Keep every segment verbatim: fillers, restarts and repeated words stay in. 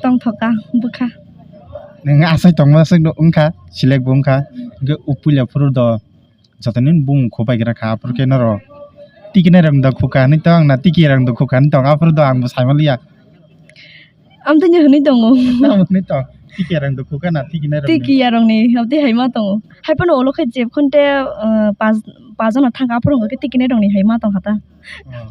Tongthoka bwkha. Nwng asai tongma aswk wngkha, select bo wngkha. Hwnkhe o puila phuru do jotonin bumung kho bai gra kha, aphuru khe norok tiki nairok da khukha hinwi tong na tiki rang da khukha hinwi tong, aphuru do ang bo saimaliya. Amtwini hwnwi tongo. Tamo hwnwi tong, tiki rang da khukha na tiki nairok ni? Tiki yarokni, amtwi hai ma tongo. Hai phano ulo khe jeb khonte, ah, pas, pas jona thangkha, aphuru hwnkhe tiki nairokni hai ma tongkha ta. Oh.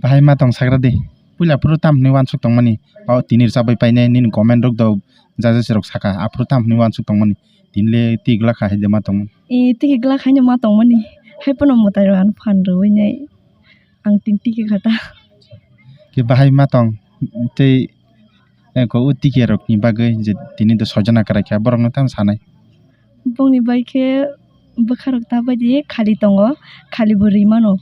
Bahai ma tong sagra di. Puila phuru tam hwnwi uansuk tongmani. Pao tini rwchapwi painai nini comment rok do judges rok saka. Aphuru tam hwnwi uansuk tongmani. Tini le twi glak kha hai de ma tongmani. E, twi glak haino ma tongmani. Hai phano mwtai rok ano phan rwui nai. Ang tini twi kha ta. Khe bahai ma tong tei, eh, ko o tiki rok ni bagwi je tini do sojana kwrai kha borok no tam sanai. Bongni bai khe bwkha rok ta bai di khali tongo, khali bo ri mano.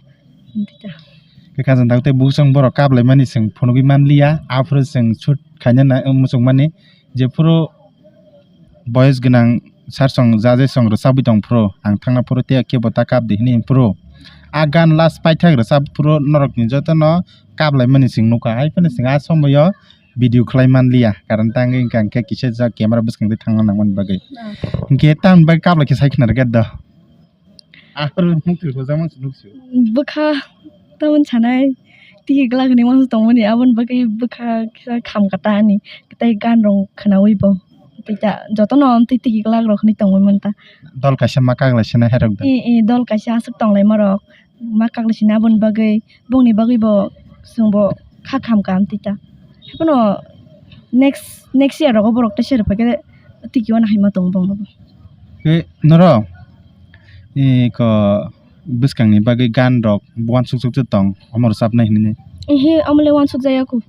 Khe khajang tak tei busong borok kap lai mani chwng phunugwi man liya, aphuru chwng shoot khaina na, muchung mani jephuru boyes gwnang sir song judges song rwchabwi tong phuru ang thangna phuru tei kebo ta kap di hwnwi phuru a gan last paithak rwchap phuru norok ni joto no kap lai mani chwng nukha, hai phano chwng a somoyo video khlai man liya, karon ta wngwi wngkha hwnkhe kisa ja camera bwskang twi thangna nangmani bagwi. Ah. Hwnkhe tamoni bagwi kap lai khe sai khna rwkhe do. Aphuru nukthwi hojak mano se nuksu. Bwkha tamoni sanai tiki glak hinwi uansuk tongmani, aboni bagwi bwkha kisa kham kha ta ani, tei gan rok khwnaui bo. Tei ta jotono twi tiki glak rok hinwi tongwi manta. Dol kaisa ma kak lai sina herok da. E, e, dol kaisa aswk tong lai marok. Ma kak lai sina aboni bagwi, bongni bagwi bo chwng bo kha kham kha amtwi ta. Haiphano next, next year rogo borok teisa rwphaikhe tiki uana hai ma tongo bongno bo. Khe norok, e, ko bwskangni bagwi gan rok uansuk suk tong, omo rwchapnai hinwi? Ehe, omo le uansuk jaya kho.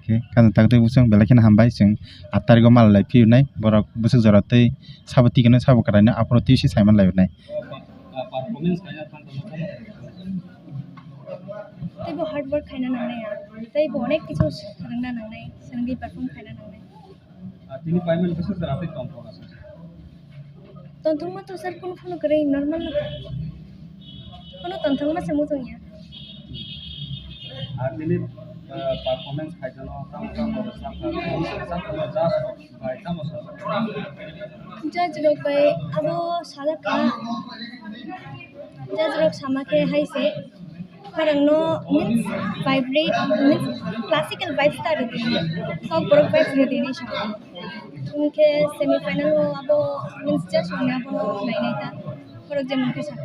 Khe khajang tak tei bwswk belai kheno hambai, chwng aat tarikgo mal lai phiyunai, borok bwswk jora tei sabo tikino sabo kwraino aphuru twi se saiman lainai. Tei bo hard work khaina nangnai, tei bo onek kichu swrwngna nangnai, swrwngwi perform khaina nangnai. Ah, tini payment bwswk jora tei tongthok aswk? Tongthokma to sir, kunu phano kwrwi, normal no. Kunu tongthokma se muchung ya. Ah, tini, ah, performance khaijano, tamo tamo rwchapkha, tamo rwchapkha, judge rok bai tamo sajak? Judge rok bai abo sajak kha. Judge rok sama khe hai se, khorang no means vibrate, means classical vibes ta rwdi, Kokborok vibes rwdi hinwi sa. Hwnkhe semi final o abo means judge rok ni abo no nainai ta, khorok jemon khe sa.